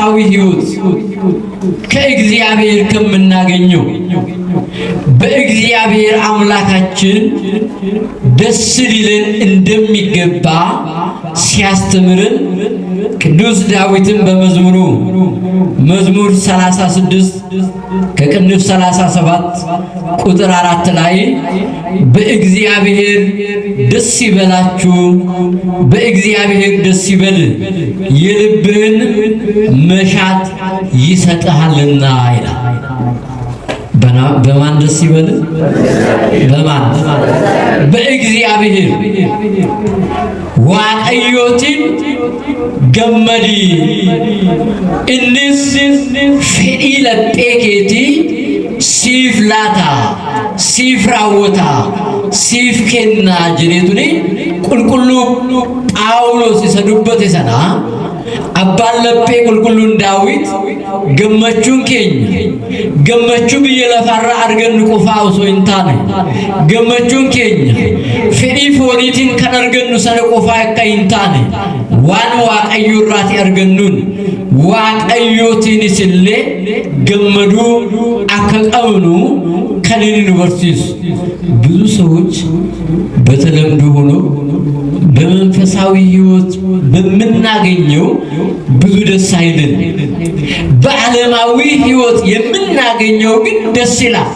በመንፈሳዊ ሕይወት ከእግዚአብሔር ከምናገኘው በእግዚአብሔር አምላካችን ደስ ሊለን እንደሚገባ ሲያስተምርን ቅዱስ ዳዊትን በመዝሙሩ መዝሙር 36 ከቅንፍ 37 ቁጥር 4 ላይ በእግዚአብሔር ደስ ይበላችሁ፣ በእግዚአብሔር ደስ ይበል፣ የልብህን መሻት ይሰጥሃልና ይላል። በማን ደስ ይበል? በማን? በእግዚአብሔር። Waaqayyootiin gammadi, innis fedhii laphee keetii siif laata, siif raawwata, siif kenna jedheetuni qulqulluu Phaawulos isa dubbate sana abbaan laphee qulqulluun Daawit gammachuun keenya gammachuu biyya lafaarraa argannu qofaa osoo hin taane, gammachuun keenya fedhii fooniitiin kan argannu sana qofaa akka hin taane, waan Waaqayyo irraati argannuun Waaqayyootiinis illee gammaduu akka qabnu kan inni nu barsiisu። ብዙ ሰዎች በተለምዶ ሆኖ በመንፈሳዊ ሕይወት በምናገኘው ብዙ ደስ አይልን። በዓለማዊ ሕይወት የምናገኘው ግን ደስ ይላል።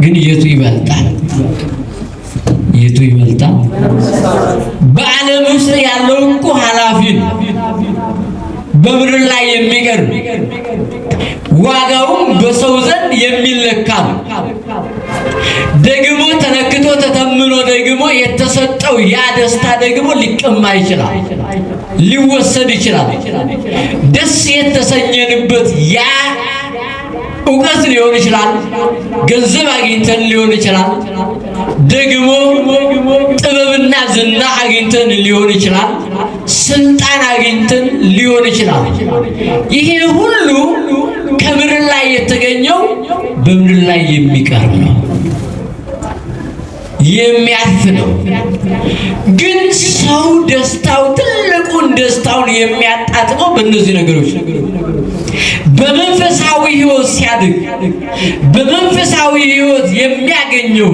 ግን የቱ ይበልጣል? የቱ ይበልጣል? በዓለም ውስጥ ያለው እኮ ኃላፊ ነው፣ በምድር ላይ የሚቀር፣ ዋጋውም በሰው ዘንድ የሚለካ ነው። ደግሞ ተለክቶ ተተምኖ ደግሞ የተሰጠው ያ ደስታ ደግሞ ሊቀማ ይችላል፣ ሊወሰድ ይችላል። ደስ የተሰኘንበት ያ እውቀት ሊሆን ይችላል፣ ገንዘብ አግኝተን ሊሆን ይችላል፣ ደግሞ ጥበብና ዝና አግኝተን ሊሆን ይችላል፣ ስልጣን አግኝተን ሊሆን ይችላል። ይሄ ሁሉ ከምድር ላይ የተገኘው በምድር ላይ የሚቀር ነው፣ የሚያልፍ ነው። ግን ሰው ደስታው ትልቁን ደስታውን የሚያጣጥመው በእነዚህ ነገሮች ነው። በመንፈሳዊ ሕይወት ሲያድግ በመንፈሳዊ ሕይወት የሚያገኘው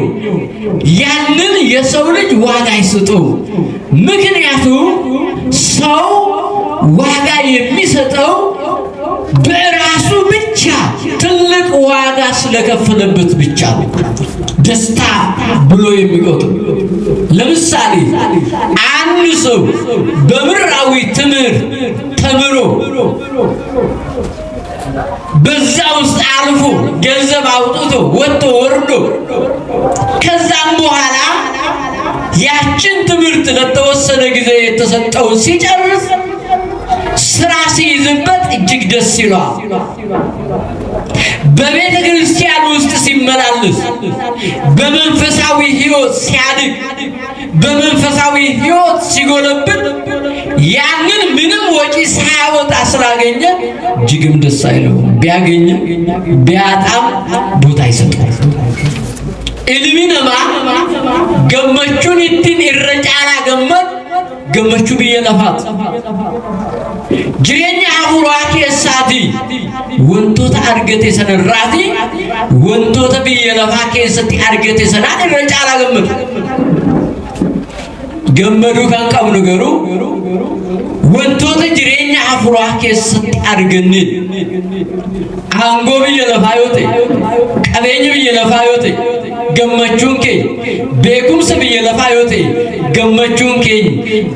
ያንን የሰው ልጅ ዋጋ አይሰጠውም። ምክንያቱም ሰው ዋጋ የሚሰጠው በራሱ ብቻ ትልቅ ዋጋ ስለከፈለበት ብቻ ነው ደስታ ብሎ የሚቆጥር። ለምሳሌ አንድ ሰው በምድራዊ ትምህርት ተምሮ በዛ ውስጥ አልፎ ገንዘብ አውጥቶ ወጥቶ ወርዶ ከዛም በኋላ ያችን ትምህርት ለተወሰነ ጊዜ የተሰጠውን ሲጨርስ ስራ ሲይዝበት እጅግ ደስ ይለዋል። በቤተ ክርስቲያን ውስጥ ሲመላለስ፣ በመንፈሳዊ ሕይወት ሲያድግ፣ በመንፈሳዊ ሕይወት ሲጎለብት ያንን ምንም ወጪ ሳያወጣ ስላገኘ እጅግም ደስ አይለውም። ቢያገኝም ቢያጣም ቦታ አይሰጠውም። Ilmi namaa gammachuun ittiin irra caalaa gammadu gammachuu biyya lafaati. Jireenya hafuuraa keessaatii wantoota argate sanarraati wantoota biyya lafaa keessatti argate sanaan irra caalaa gammadu. Gammaduu kan qabnu garuu wantoota jireenya hafuuraa keessatti arganneen, aangoo biyya lafaa yoo ta'e, qabeenya biyya lafaa yoo ta'e, gammachuun keenya beekumsa biyya lafaa yoo ta'e, gammachuun keenya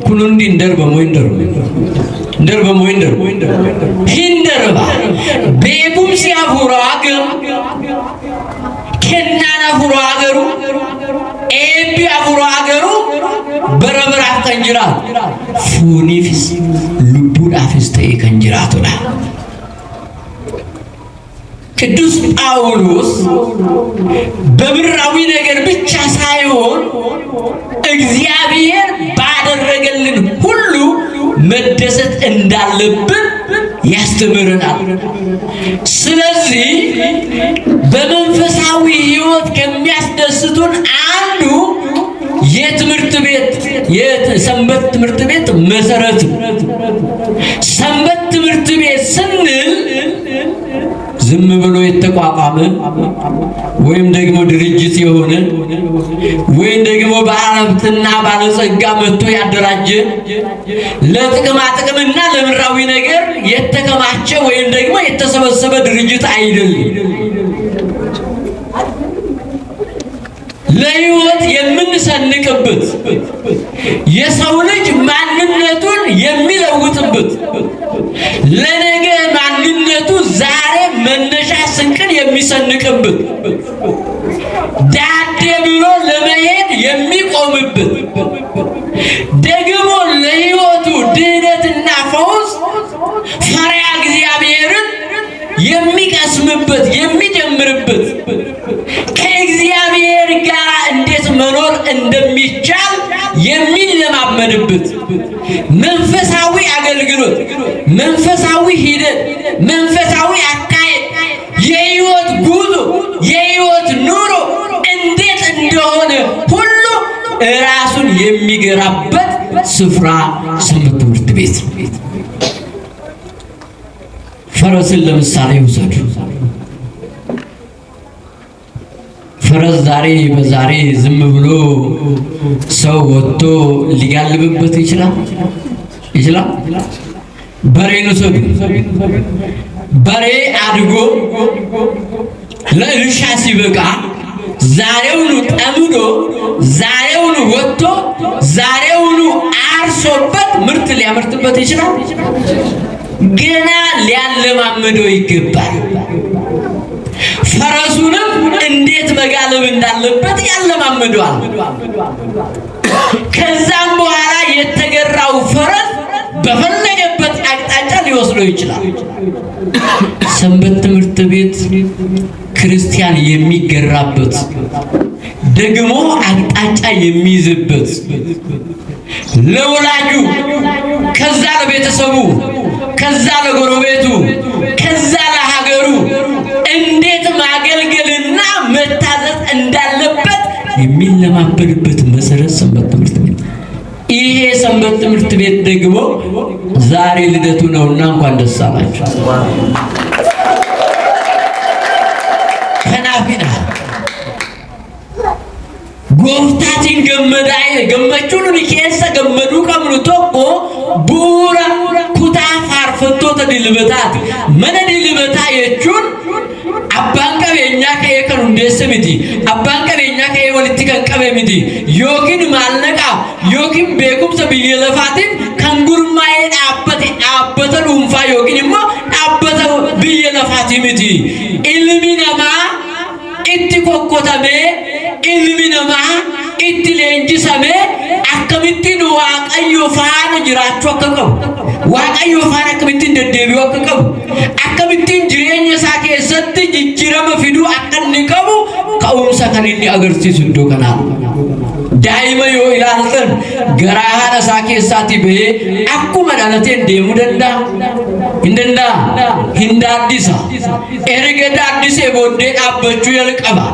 kun hundi hin darbamu, hin darbu, hin darbamu, hin darbu, hin darba. Beekumsi hafuuraa garuu, kennaan hafuuraa garuu, eebbi hafuuraa garuu bara baraaf kan jiraatu, fooniifis lubbuudhaafis ta'ee kan jiraatudha. ቅዱስ ጳውሎስ በምድራዊ ነገር ብቻ ሳይሆን እግዚአብሔር ባደረገልን ሁሉ መደሰት እንዳለብን ያስተምረናል። ስለዚህ በመንፈሳዊ ሕይወት ከሚያስደስቱን አንዱ የትምህርት ቤት የሰንበት ትምህርት ቤት መሰረት። ሰንበት ትምህርት ቤት ስንል ዝም ብሎ የተቋቋመ ወይም ደግሞ ድርጅት የሆነ ወይም ደግሞ ባለሀብትና ባለጸጋ መጥቶ ያደራጀ ለጥቅማ ጥቅምና ለምድራዊ ነገር የተከማቸ ወይም ደግሞ የተሰበሰበ ድርጅት አይደለም። ለሕይወት የምንሰንቅበት፣ የሰው ልጅ ማንነቱን የሚለውጥበት፣ ለነገ ማንነቱ ዛሬ መነሻ ስንቅን የሚሰንቅበት፣ ዳዴ ብሎ ለመሄድ የሚቆምበት፣ ደግሞ ለሕይወቱ ድህነትና ፈውስ ፈሪሃ እግዚአብሔርን የሚቀስምበት፣ የሚጀምርበት፣ ከእግዚአብሔር ጋር እንዴት መኖር እንደሚቻል የሚለማመድበት፣ መንፈሳዊ አገልግሎት፣ መንፈሳዊ ሂደት፣ መንፈሳዊ አካሄድ፣ የሕይወት ጉዞ፣ የሕይወት ኑሮ እንዴት እንደሆነ ሁሉ ራሱን የሚገራበት ስፍራ ሰንበት ትምህርት ቤት። ፈረስን ለምሳሌ ውሰዱ። ፈረስ ዛሬ በዛሬ ዝም ብሎ ሰው ወጥቶ ሊጋልብበት ይችላል ይችላል? በሬን ውሰዱ። በሬ አድጎ ለእርሻ ሲበቃ ዛሬውኑ ጠምዶ፣ ዛሬውኑ ወጥቶ፣ ዛሬውኑ አርሶበት ምርት ሊያመርትበት ይችላል? ገና ሊያለማምደው ይገባል። ፈረሱንም እንዴት መጋለብ እንዳለበት ያለማምደዋል። ከዛም በኋላ የተገራው ፈረስ በፈለገበት አቅጣጫ ሊወስደው ይችላል። ሰንበት ትምህርት ቤት ክርስቲያን የሚገራበት፣ ደግሞ አቅጣጫ የሚይዝበት፣ ለወላጁ፣ ከዛ ለቤተሰቡ፣ ከዛ ለጎረቤቱ፣ ከዛ ለሀገሩ እንዴት ማገልገልና መታዘዝ እንዳለበት የሚለማመድበት መሰረት ሰንበት ትምህርት ቤት። ይሄ ሰንበት ትምህርት ቤት ደግሞ ዛሬ ልደቱ ነውና እንኳን ደስ አላችሁ። Kanaafidha. Gooftaatiin gammadaa gammachuu nuni keessa gammaduu qabnu tokko bu'uura kutaa faarfattoota dilbataati. Mana dilbataa jechuun abbaan qabeenyaa ka'ee kan hundeesse miti. Abbaan qabeenyaa ka'ee walitti kan qabe miti. Yookiin maallaqaa yookiin beekumsa biyya lafaatiin kan gurmaa'ee dhaabbate dhaabbata dhuunfaa yookiin immoo dhaabbata biyya lafaatii miti. Ilmi namaa itti kokkotamee, ilmi namaa itti leenjisamee, akkamittiin Waaqayyo faana jiraachuu akka qabu, Waaqayyo faana akkamittiin deddeebi'uu akka qabu, akkamittiin jireenya isaa keessatti jijjiirama fiduu akka inni qabu ka'umsa kan inni agarsiisu iddoo kanaa. Daa'ima yoo ilaaltan garaa haadha isaa keessaatii bahee akkuma dhalateen deemuu danda'a? Hin danda'a. Hin daaddisa. Erga daaddisee booddee dhaabbachuu jalqaba.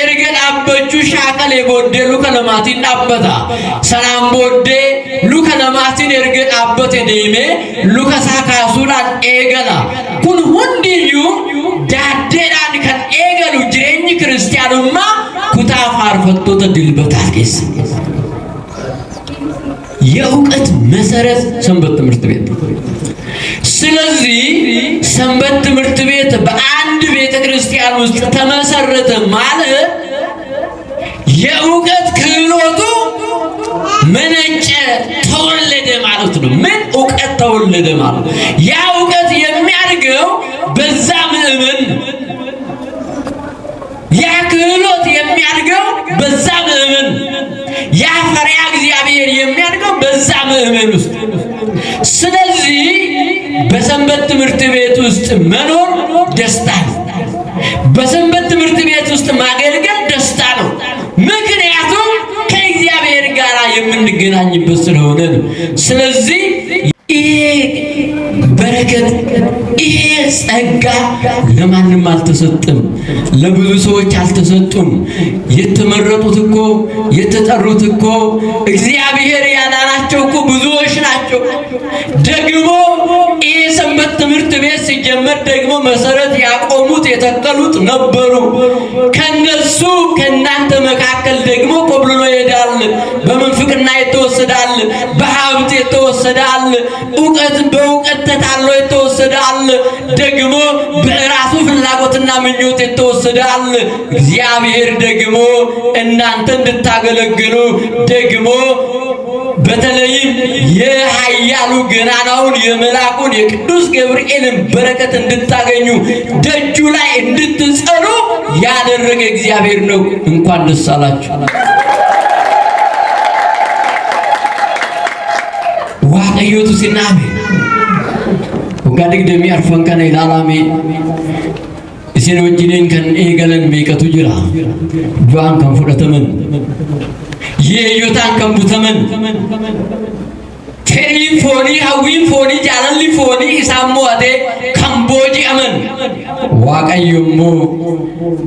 Erga dhaabbachuu shaakalee booddee luka lamaatiin dhaabbata. Sanaan booddee luka lamaatiin erga dhaabbate deemee luka isaa kaasuudhaan eegala. Kun hundiyyuu daaddeedhaan kan eegalu jireenyi kiristaanummaa kutaa faarfattoota dilbataa keessa. የእውቀት መሰረት ሰንበት ትምህርት ቤት። ስለዚህ ሰንበት ትምህርት ቤት በአንድ ቤተ ክርስቲያን ውስጥ ተመሰረተ ማለት የእውቀት ክህሎቱ መነጨ፣ ተወለደ ማለት ነው። ምን እውቀት ተወለደ ማለት ነው። ያ እውቀት የሚያድገው በዛ ምእመን ነው። ያ ክህሎት የሚያድገው በዛ ምእመን፣ ያ ፈሪሃ እግዚአብሔር የሚያድገው በዛ ምእመን ውስጥ። ስለዚህ በሰንበት ትምህርት ቤት ውስጥ መኖር ደስታ ነው። በሰንበት ትምህርት ቤት ውስጥ ማገልገል ደስታ ነው። ምክንያቱም ከእግዚአብሔር ጋር የምንገናኝበት ስለሆነ ነው። ስለዚህ ይሄ በረከት፣ ይሄ ጸጋ ለማንም አልተሰጠም፣ ለብዙ ሰዎች አልተሰጡም። የተመረጡት እኮ የተጠሩት እኮ እግዚአብሔር ያዳናቸው እኮ ብዙዎች ናቸው። ደግሞ ይሄ ሰንበት ትምህርት ቤት ሲጀመር ደግሞ መሰረት ያቆሙት የተከሉት ነበሩ። ከነሱ ከእናንተ መካከል ደግሞ ኮብልሎ ይሄዳል። በምንፍቅና የተወሰዳል፣ በሀብት የተወሰዳል፣ እውቀት በእውቀት ተታሎ የተወሰዳል፣ ደግሞ በራሱ ፍላጎትና ምኞት የተወሰዳል። እግዚአብሔር ደግሞ እናንተ እንድታገለግሉ ደግሞ በተለይም የኃያሉ ገናናውን የመልአኩን የቅዱስ ገብርኤልን በረከት እንድታገኙ ደጁ ላይ እንድትጸኑ ያደረገ እግዚአብሔር ነው። እንኳን ደስ አላችሁ። Waaqayyootu si dhaabe. Waggaa 24 kana ilaalame isin wajjiniin kan eegalan meeqatu jira? Du'aan kan fudhataman, yeeyyotaan kan butaman, fedhiin foonii, hawwiin foonii, jaalalli foonii isaan mo'atee kan booji'aman. Waaqayyo immoo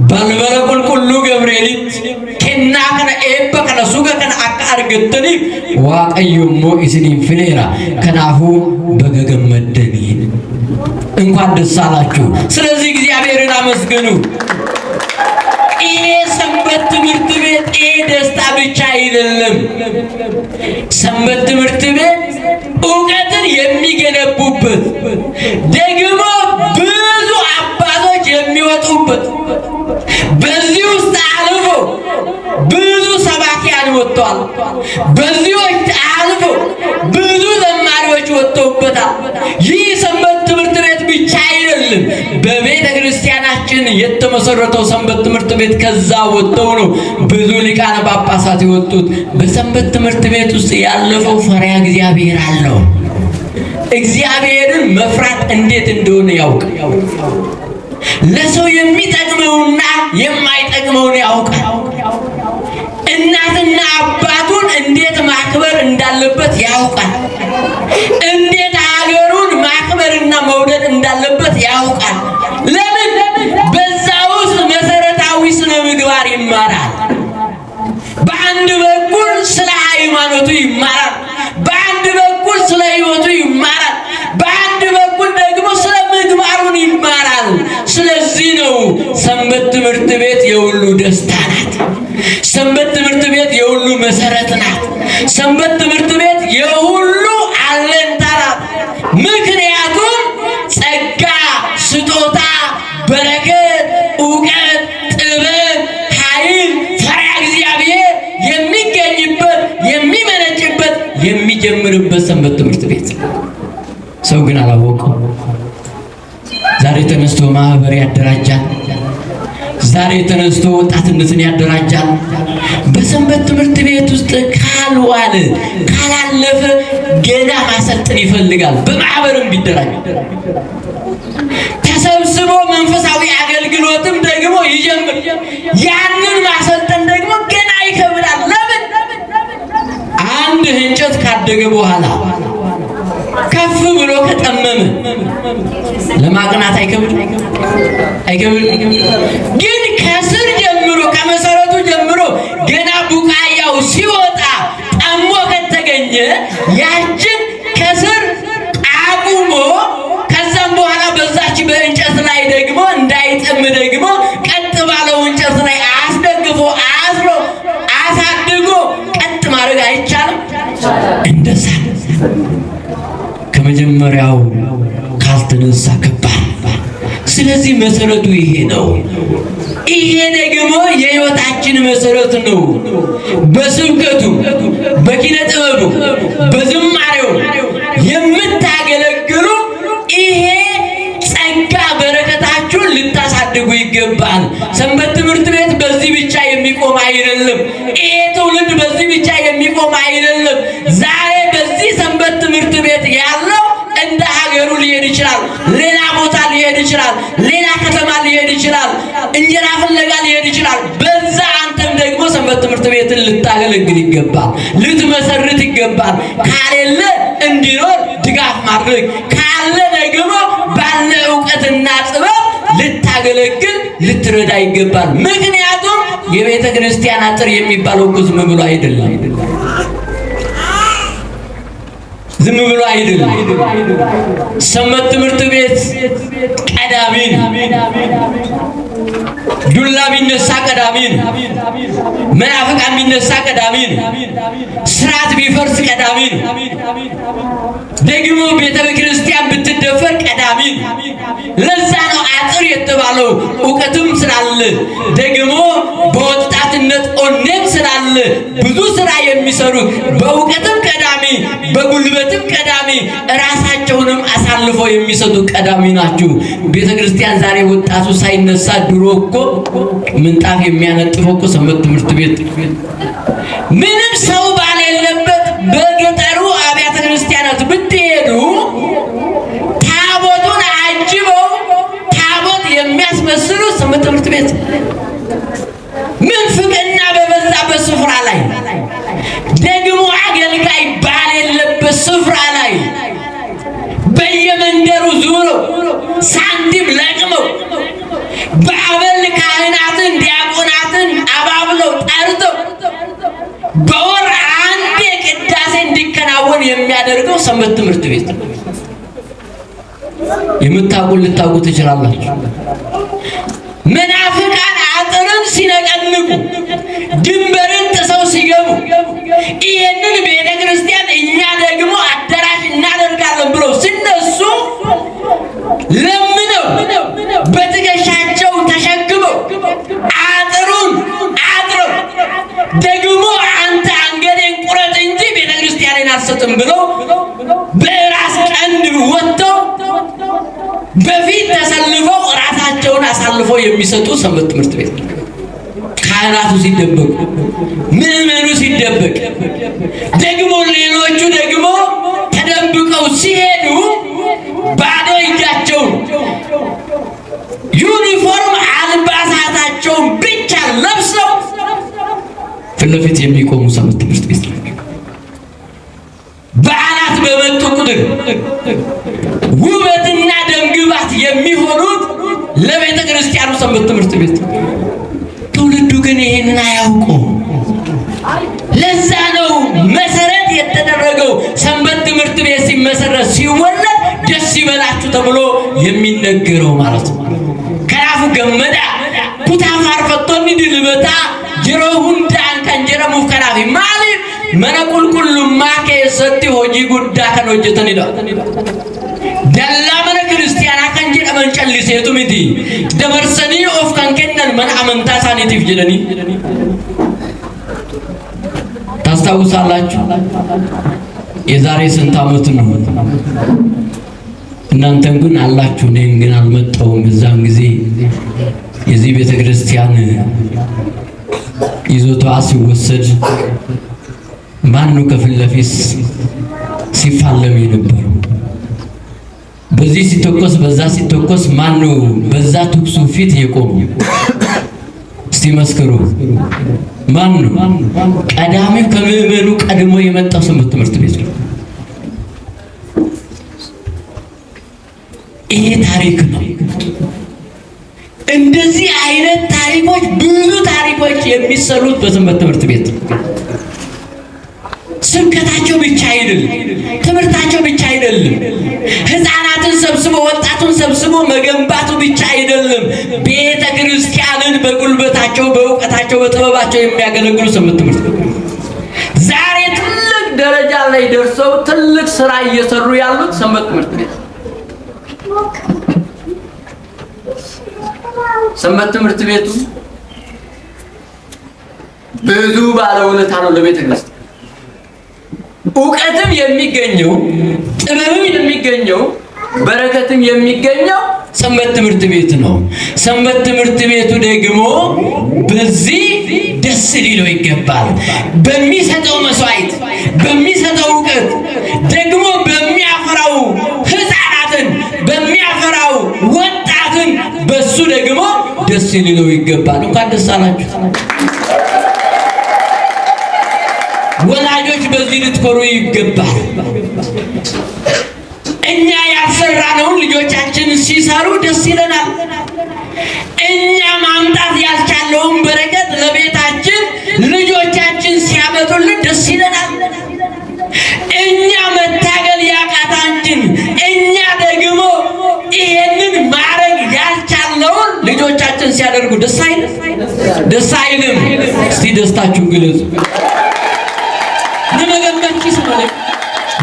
balbala qulqulluu Gabreelitti kennaa kana, eebba kana, suga kana akka argattaniif Waaqayyo immoo isiniin fileera. Kanaafuu baga gammaddanii እንኳን ደስ አላችሁ። ስለዚህ እግዚአብሔርን አመስግኑ። ይሄ ሰንበት ትምህርት ቤት ይሄ ደስታ ብቻ አይደለም። ሰንበት ትምህርት ቤት እውቀትን የሚገነቡበት ደግሞ ብዙ አባቶች የሚወጡበት በዚህ ውስጥ አልፎ ብዙ ሰባኪያን ወጥተዋል። በዚህ ውስጥ አልፎ ብዙ ዘማሪዎች ወጥተውበታል። ይህ ሰንበት ትምህርት ቤት ብቻ አይደለም። በቤተ ክርስቲያናችን የተመሰረተው ሰንበት ትምህርት ቤት ከዛ ወጥተው ነው ብዙ ሊቃነ ጳጳሳት የወጡት። በሰንበት ትምህርት ቤት ውስጥ ያለፈው ፈሪሃ እግዚአብሔር አለው። እግዚአብሔርን መፍራት እንዴት እንደሆነ ያውቃል። ለሰው የሚጠቅመውና የማይጠቅመውን ያውቃል። እናትና አባቱን እንዴት ማክበር እንዳለበት ያውቃል። እንዴት ሀገሩን ማክበርና መውደድ እንዳለበት ያውቃል። ለምን? በዛ ውስጥ መሰረታዊ ስነ ምግባር ይማራል። በአንድ በኩል ስለ ሃይማኖቱ ይማራል። በአንድ በኩል ስለ ሕይወቱ ይማራል። በአንድ በኩል ደግሞ ስለ ምግባሩን ይማራል። ስለዚህ ነው ሰንበት ትምህርት ቤት የሁሉ ደስታ ናት። ሰንበት ትምህርት ቤት የሁሉ መሰረት ናት። ሰንበት ትምህርት ቤት የሁሉ አለኝታ ናት። ምክንያቱም ጸጋ፣ ስጦታ፣ በረከት፣ እውቀት፣ ጥበብ፣ ኃይል፣ ፈሪሃ እግዚአብሔር የሚገኝበት የሚመነጭበት የሚጀምርበት ሰንበት ትምህርት ቤት። ሰው ግን አላወቀው። ዛሬ ተነስቶ ማህበር ያደራጃል። ዛሬ ተነስቶ ወጣትነትን ያደራጃል። በሰንበት ትምህርት ቤት ውስጥ ካልዋለ ካላለፈ ገና ማሰልጠን ይፈልጋል። በማህበርም ቢደራጅ ተሰብስቦ መንፈሳዊ አገልግሎትም ደግሞ ይጀምር። ያንን ማሰልጠን ደግሞ ገና ይከብዳል። ለምን? አንድ እንጨት ካደገ በኋላ ከፍ ብሎ ከጠመመ ለማቅናት አይከብድ አይከብድ። ግን ከስር ጀምሮ ከመሰረቱ ጀምሮ ገና ቡቃያው ሲወጣ ጠሞ ከተገኘ ያችን ከስር አቁሞ ከዛም በኋላ በዛች በእንጨት ላይ ደግሞ እንዳይጠም ደግሞ ቀጥ ባለው እንጨት ላይ አስደግፎ አስሮ አሳድጎ ቀጥ ማድረግ አይቻልም? እንደዛ ከመጀመሪያው ካልተነሳ ከባድ። ስለዚህ መሰረቱ ይሄ ነው። ይሄ ደግሞ የሕይወታችን መሰረት ነው። በስብከቱ፣ በኪነ ጥበቡ፣ በዝማሬው የምታገለግሉ ይሄ ጸጋ በረከታችሁን ልታሳድጉ ይገባል። ሰንበት ትምህርት ቤት በዚህ ብቻ የሚቆም አይደለም። ይሄ ትውልድ በዚህ ብቻ የሚቆም አይደለም። ዛሬ በዚህ ሰንበት ትምህርት ቤት ያለው እንደ ሀገሩ ሊሄድ ይችላል። ሌላ ቦታ ሊሄድ ይችላል። ሌላ ከተማ ሊሄድ ይችላል። እንጀራ ፍለጋ ሊሄድ ይችላል። በዛ አንተም ደግሞ ሰንበት ትምህርት ቤትን ልታገለግል ይገባል። ልትመሰርት ይገባል። ካሌለ እንዲኖር ድጋፍ ማድረግ ካለ ደግሞ ባለ እውቀትና ጥበብ ልታገለግል ልትረዳ ይገባል። ምክንያቱም የቤተ ክርስቲያን አጥር የሚባለው እኮ ዝም ብሎ አይደለም፣ ዝም ብሎ አይደለም። ሰንበት ትምህርት ቤት ቀዳሚ ነው። ዱላ ቢነሳ ቀዳሚ ነው። መናፍቃን ቢነሳ ቀዳሚ ነው። ስርዓት ቢፈርስ ቀዳሚ ነው። ደግሞ ቤተ ክርስቲያን ብትደፈር ቀዳሚ ነው። ለዛ ነው አጥር የተባለው። እውቀትም ስላለ ደግሞ በወጣትነት ኦኔም ስላለ ብዙ ስራ የሚሰሩት በእውቀትም ቀዳሚ፣ በጉልበትም ቀዳሚ፣ ራሳቸውንም አሳልፈው የሚሰጡ ቀዳሚ ናቸው። ቤተ ክርስቲያን ዛሬ ወጣቱ ሳይነሳ ድሮ እኮ ምንጣፍ የሚያነጥፈው እኮ ሰንበት ትምህርት ቤት ምንም ሰው ባሌለበት በገጠሩ አብያተ ክርስቲያናት ብትሄዱ ታቦቱን አጅበው ታቦት የሚያስመስሉ ሰንበት ትምህርት ቤት ምንፍቅና በበዛበት ስፍራ ላይ ደግሞ አገልጋይ ባሌለበት ስፍራ ላይ በየመንደሩ ዙረው ሳንቲም ለቅመው በአበል ካህናትን ዲያቆናትን አባብለው ጠርተው በወር አንዴ ቅዳሴ እንዲከናወን የሚያደርገው ሰንበት ትምህርት ቤት የምታውቁ ልታውቁ ትችላላችሁ። መናፍቃን አጥርን ሲነቀንቁ ድንበርን ጥሰው ሲገቡ ይህንን ቤተ ክርስቲያን እኛ ደግሞ አዳራሽ እናደርጋለን ብለው ሲነሱ ለምነው በትከሻቸው ተሸክመው አጥሩን አጥረው ደግሞ አንተ አንገቴን ቁረጥ እንጂ ቤተ ክርስቲያኔን አልሰጥም ብለው በራስ ቀንድ ወጥተው በፊት ተሰልፈው ራሳቸውን አሳልፈው የሚሰጡ ሰንበት ትምህርት ቤት ካህናቱ ሲደበቁ፣ ምዕመኑ ሲደበቅ፣ ደግሞ ሌሎቹ ደግሞ ተደብቀው ሲሄዱ ባዶ እጃቸውን ዩኒፎርም አልባሳታቸውን ብቻ ለብሰው ፊት ለፊት የሚቆሙ ሰንበት ትምህርት ቤት ናቸው። በዓላት በመጡ ቁጥር ውበትና ደምግባት የሚሆኑት ለቤተ ክርስቲያኑ ሰንበት ትምህርት ቤት። ትውልዱ ግን ይህንን አያውቁም። ለዛ ነው መሰረት የተደረገው ሰንበት ትምህርት ቤት ሲመሰረት ሲወለድ ደስ ይበላችሁ ተብሎ የሚነገረው ማለት ነው። Kanaaf gammadaa kutaa faarfattoonni dilbataa yeroo hundaan kan jedhamuuf kanaaf maaliif mana qulqullummaa keessatti hojii guddaa kan hojjetanidha. Dallaa mana kiristiyaanaa kan jedhaman calliseetu miti. Dabarsanii of kan kennan mana amantaa isaaniitiif jedhanii. ታስታውሳላችሁ? የዛሬ ስንት ዓመት ነው? እናንተን ግን አላችሁ፣ እኔን ግን አልመጣሁም። እዛን ጊዜ የዚህ ቤተ ክርስቲያን ይዞታዋ ሲወሰድ ማን ነው ከፊት ለፊት ሲፋለም የነበረው? በዚህ ሲተኮስ በዛ ሲተኮስ ማን ነው በዛ ተኩሱ ፊት የቆመው? እስቲ መስክሩ። ማን ነው? ቀዳሚው ከምዕመኑ ቀድሞ የመጣው ሰንበት ትምህርት ቤት ነው። ይሄ ታሪክ ነው። እንደዚህ አይነት ታሪኮች ብዙ ታሪኮች የሚሰሩት በሰንበት ትምህርት ቤት ነው። ስብከታቸው ብቻ አይደለም፣ ትምህርታቸው ብቻ አይደለም፣ ሕፃናትን ሰብስቦ ወጣቱን ሰብስቦ መገንባቱ ብቻ አይደለም። ቤተ ክርስቲያንን በጉልበታቸው፣ በእውቀታቸው፣ በጥበባቸው የሚያገለግሉ ሰንበት ትምህርት ቤት ዛሬ ትልቅ ደረጃ ላይ ደርሰው ትልቅ ስራ እየሰሩ ያሉት ሰንበት ትምህርት ቤት ሰንበት ትምህርት ቤቱ ብዙ ባለውለታ ነው ለቤተ ክርስቲያን። እውቀትም የሚገኘው ጥበብም የሚገኘው በረከትም የሚገኘው ሰንበት ትምህርት ቤት ነው። ሰንበት ትምህርት ቤቱ ደግሞ በዚህ ደስ ሊለው ይገባል። በሚሰጠው መስዋዕት፣ በሚሰጠው እውቀት ደግሞ በሚያፈራው ሕፃናትን በሚያፈራው ወጣትን በሱ ደግሞ ደስ ሊለው ይገባል። እንኳን ደስ አላችሁ። ወላጆች በዚህ ልትኮሩ ይገባል። እኛ ያልሰራነውን ልጆቻችን ሲሰሩ ደስ ይለናል። እኛ ማምጣት ያልቻለውን በረከት ለቤታችን ልጆቻችን ሲያመጡልን ደስ ይለናል። እኛ መታገል ያቃታችን፣ እኛ ደግሞ ይሄንን ማድረግ ያልቻለውን ልጆቻችን ሲያደርጉ ደስ አይልም? ደስ አይልም? እስቲ ደስታችሁን ግለጹ። Nama gammachiisa malee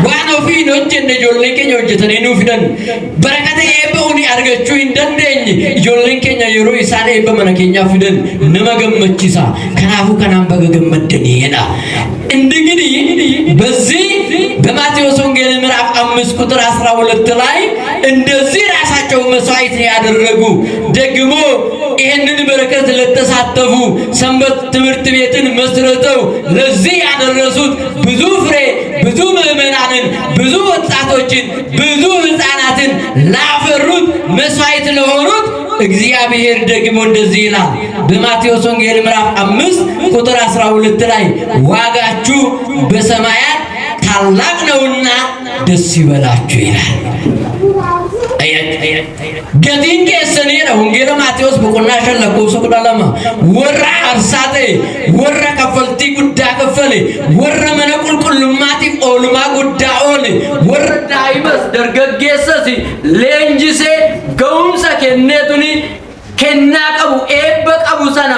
waan ofii hin hojjenne ijoolleen keenya hojjetanii nuuf fidan, barakata eebba uni argachuu hin dandeenye ijoolleen keenya yeroo isaan eebba mana keenyaaf fidan nama gammachiisa. Kanaafuu kanaan baga gammaddanii jedha. እንግዲህ በዚህ በማቴዎስ ወንጌል ምዕራፍ 5 ቁጥር 12 ላይ እንደዚህ ራሳቸው መስዋዕት ያደረጉ፣ ደግሞ ይህንን በረከት ለተሳተፉ፣ ሰንበት ትምህርት ቤትን መስርተው ለዚህ ያደረሱት፣ ብዙ ፍሬ፣ ብዙ ምዕመናንን፣ ብዙ ወጣቶችን፣ ብዙ ሕፃናትን ላፈሩት፣ መስዋዕት ለሆኑት እግዚአብሔር ደግሞ እንደዚህ ይላል በማቴዎስ ወንጌል ምዕራፍ 5 ቁጥር 12 ላይ ዋጋችሁ በሰማያት ታላቅ ነውና ደስ ይበላችሁ ይላል። Gatiin keessaniidha. Wangeela Maatewos boqonnaa 5 lakkoofsa 12, warra aarsaa ta'e, warra kaffaltii guddaa kaffale, warra mana qulqullummaatiif oolmaa guddaa oole, warra daa'imas dargaggeessas leenjisee ga'umsa kenneetuni kennaa qabu, eebba qabu sana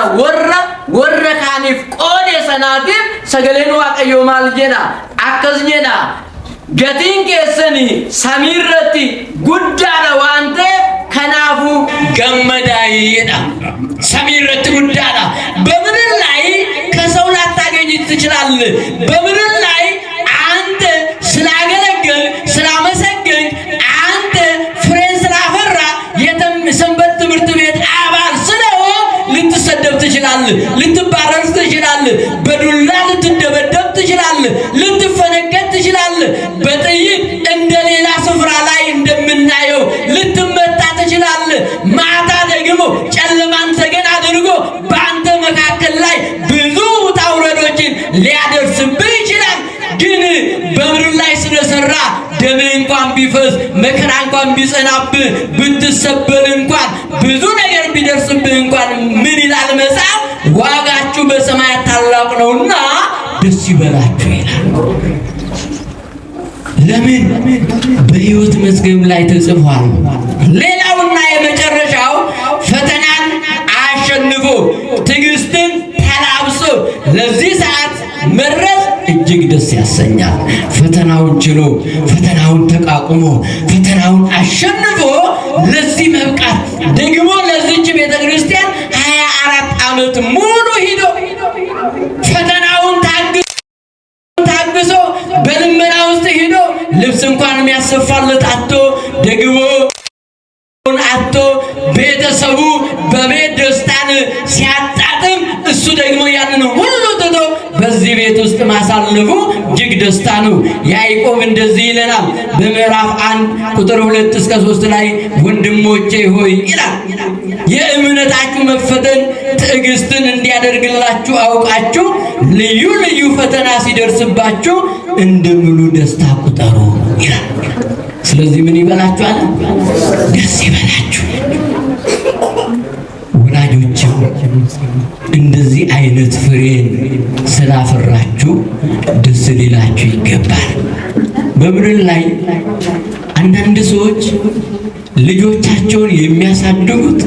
warra kaaniif qoode sanaatiif sagaleen Waaqayyoo maal jedha? Akkas jedha: gatiin keessanii samiirratti guddaadha waan ta'eef kanaafuu gammadaayiidha. Samiirratti guddaadha. በምድር ላይ ከሰው ላታገኝ ትችላለህ። በምድር ላይ አንተ ስላገለገል፣ ስላመሰገንክ፣ አንተ ፍሬን ስላፈራ፣ የሰንበት ትምህርት ቤት አባል ስለሆን ልትሰደብ ትችላለህ፣ ልትባረር ትችላለህ፣ በዱላ ልትደበደብ ትችላለህ፣ ልትፈነከት ትችላለህ፣ በጥይት እንደ ሌላ ስፍራ ላይ እንደምናየው ልትመታ ትችላለህ። ማታ ደግሞ ጨለማን ተገን አድርጎ በአንተ መካከል ላይ ብዙ ውጣ ውረዶችን ሊያደርስብህ ይችላል። ግን በምድር ላይ ስለሰራ ደምህ እንኳን ቢፈስ፣ መከራ እንኳን ቢጸናብህ፣ ብትሰበር እንኳን፣ ብዙ ነገር ቢደርስብህ እንኳን ምን ይላል መጽሐፍ? ዋጋችሁ በሰማያት ታላቅ ነውና ደስ ይበላችሁ ይላል። ለምን? በሕይወት መዝገብ ላይ ተጽፏል። ሌላውና የመጨረሻው ፈተናን አሸንፎ ትዕግስትን ተላብሶ ለዚህ ሰዓት መድረስ እጅግ ደስ ያሰኛል። ፈተናውን ችሎ፣ ፈተናውን ተቋቁሞ፣ ፈተናውን አሸንፎ ለዚህ መብቃት፣ ደግሞ ለዚች ቤተ ክርስቲያን 24 ዓመት ሙሉ ሂዶ ፈተናውን ታግሶ፣ በልመና ውስጥ ሂዶ፣ ልብስ እንኳን የሚያሰፋለት አጥቶ፣ ደግሞ አጥቶ፣ ቤተሰቡ በቤት ደስታን ሲያጣጥም እሱ ደግሞ ያንን ሁሉ ትቶ በዚህ ቤት ውስጥ ማሳለፉ እጅግ ደስታ ነው። ያዕቆብ እንደዚህ ይለናል በምዕራፍ 1 ቁጥር 2 እስከ 3 ላይ፣ ወንድሞቼ ሆይ ይላል፣ የእምነታችሁ መፈተን ትዕግስትን እንዲያደርግላችሁ አውቃችሁ ልዩ ልዩ ፈተና ሲደርስባችሁ እንደ ሙሉ ደስታ ቁጠሩ ይላል። ስለዚህ ምን ይበላችኋል? ደስ ይበላችሁ። ወላጆችም እንደዚህ አይነት ፍሬን ስላፈራችሁ ደስ ሊላችሁ ይገባል። በምድር ላይ አንዳንድ ሰዎች ልጆቻቸውን የሚያሳድጉት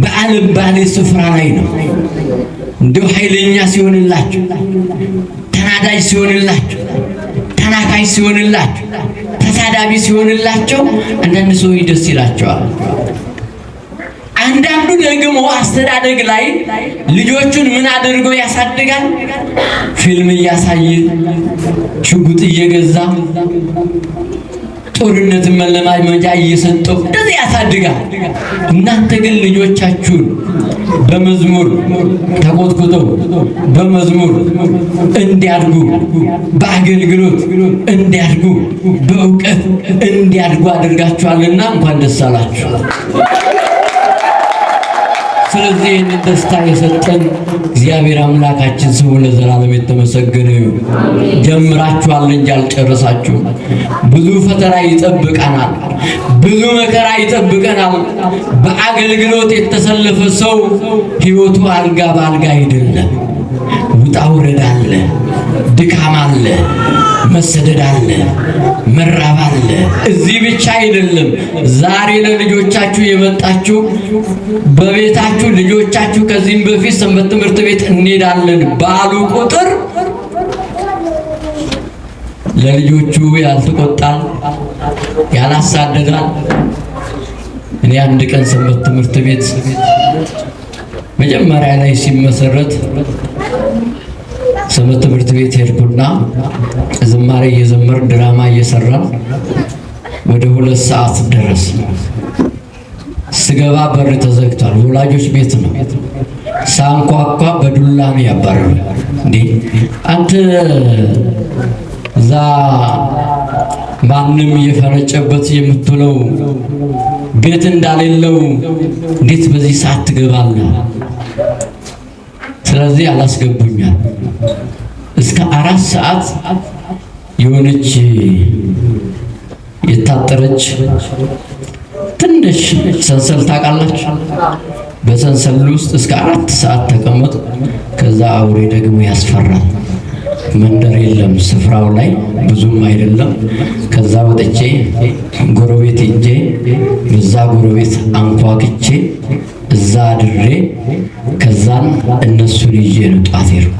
በአልባሌ ስፍራ ላይ ነው። እንደው ኃይለኛ ሲሆንላቸው፣ ተናዳጅ ሲሆንላቸው፣ ተናካሽ ሲሆንላቸው፣ ተሳዳቢ ሲሆንላቸው አንዳንድ ሰዎች ደስ ይላቸዋል። አንዳንዱ ደግሞ አስተዳደግ ላይ ልጆቹን ምን አድርጎ ያሳድጋል? ፊልም እያሳየ፣ ሽጉጥ እየገዛ፣ ጦርነትን መለማመጃ እየሰጠው እንደዚህ ያሳድጋል። እናንተ ግን ልጆቻችሁን በመዝሙር ተኮትኩተው በመዝሙር እንዲያድጉ፣ በአገልግሎት እንዲያድጉ፣ በእውቀት እንዲያድጉ አድርጋችኋልና እንኳን ደስ አላችሁ። ስለዚህ ይህንን ደስታ የሰጠን እግዚአብሔር አምላካችን ስሙ ለዘላለም የተመሰገነ ይሁን። ጀምራችኋል እንጂ አልጨረሳችሁም። ብዙ ፈተና ይጠብቀናል። ብዙ መከራ ይጠብቀናል። በአገልግሎት የተሰለፈ ሰው ሕይወቱ አልጋ በአልጋ አይደለም። ውጣ ውረድ አለ፣ ድካም አለ፣ መሰደድ አለ፣ መራብ አለ። እዚህ ብቻ አይደለም። ዛሬ ለልጆቻችሁ የመጣችሁ በቤታችሁ ልጆቻችሁ ከዚህም በፊት ሰንበት ትምህርት ቤት እንሄዳለን ባሉ ቁጥር ለልጆቹ ያልተቆጣል ያላሳደዳል። እኔ አንድ ቀን ሰንበት ትምህርት ቤት መጀመሪያ ላይ ሲመሰረት ሰንበት ትምህርት ቤት ሄድኩና ዝማሬ እየዘመር ድራማ እየሰራን ወደ 2 ሰዓት ደረስ። ስገባ በር ተዘግቷል። ወላጆች ቤት ነው። ሳንኳኳ በዱላ ነው ያባረሩ። እንዴ አንተ እዛ ማንም እየፈረጨበት የምትውለው ቤት እንዳሌለው እንዴት በዚህ ሰዓት ትገባለህ? ስለዚህ አላስገቡኛል። እስከ 4 ሰዓት የሆነች የታጠረች ትንሽ ሰንሰል ታውቃላችሁ? በሰንሰል ውስጥ እስከ 4 ሰዓት ተቀመጡ። ከዛ አውሬ ደግሞ ያስፈራል። መንደር የለም ስፍራው ላይ ብዙም አይደለም። ከዛ ወጥቼ ጎረቤት ሄጄ በዛ ጎረቤት አንኳኩቼ እዛ አድሬ ከዛን እነሱን ይዤ ነው ጧት ሄድኩ።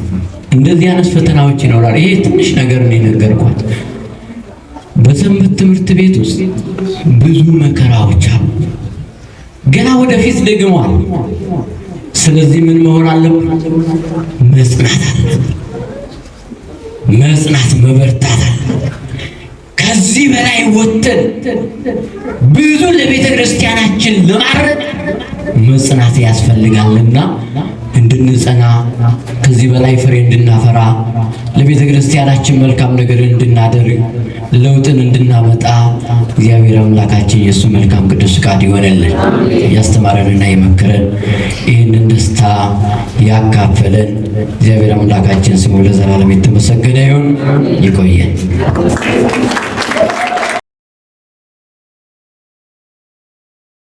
እንደዚህ አይነት ፈተናዎች ይኖራል። ይሄ ትንሽ ነገር ነው የነገርኳት። በሰንበት ትምህርት ቤት ውስጥ ብዙ መከራዎች አሉ። ገና ወደፊት ደግሞ አሉ። ስለዚህ ምን መሆን አለብን? መጽናት አለብን። መጽናት መበርታት አለብን። ከዚህ በላይ ወጥተን ብዙ ለቤተ ክርስቲያናችን ለማድረግ መጽናት ያስፈልጋልና እንድንጸና ከዚህ በላይ ፍሬ እንድናፈራ ለቤተ ክርስቲያናችን መልካም ነገር እንድናደርግ ለውጥን እንድናመጣ እግዚአብሔር አምላካችን የእሱ መልካም ቅዱስ ፍቃድ ይሆንልን። ያስተማረንና የመከረን ይህንን ደስታ ያካፈለን እግዚአብሔር አምላካችን ስሙ ለዘላለም የተመሰገነ ይሁን። ይቆየን።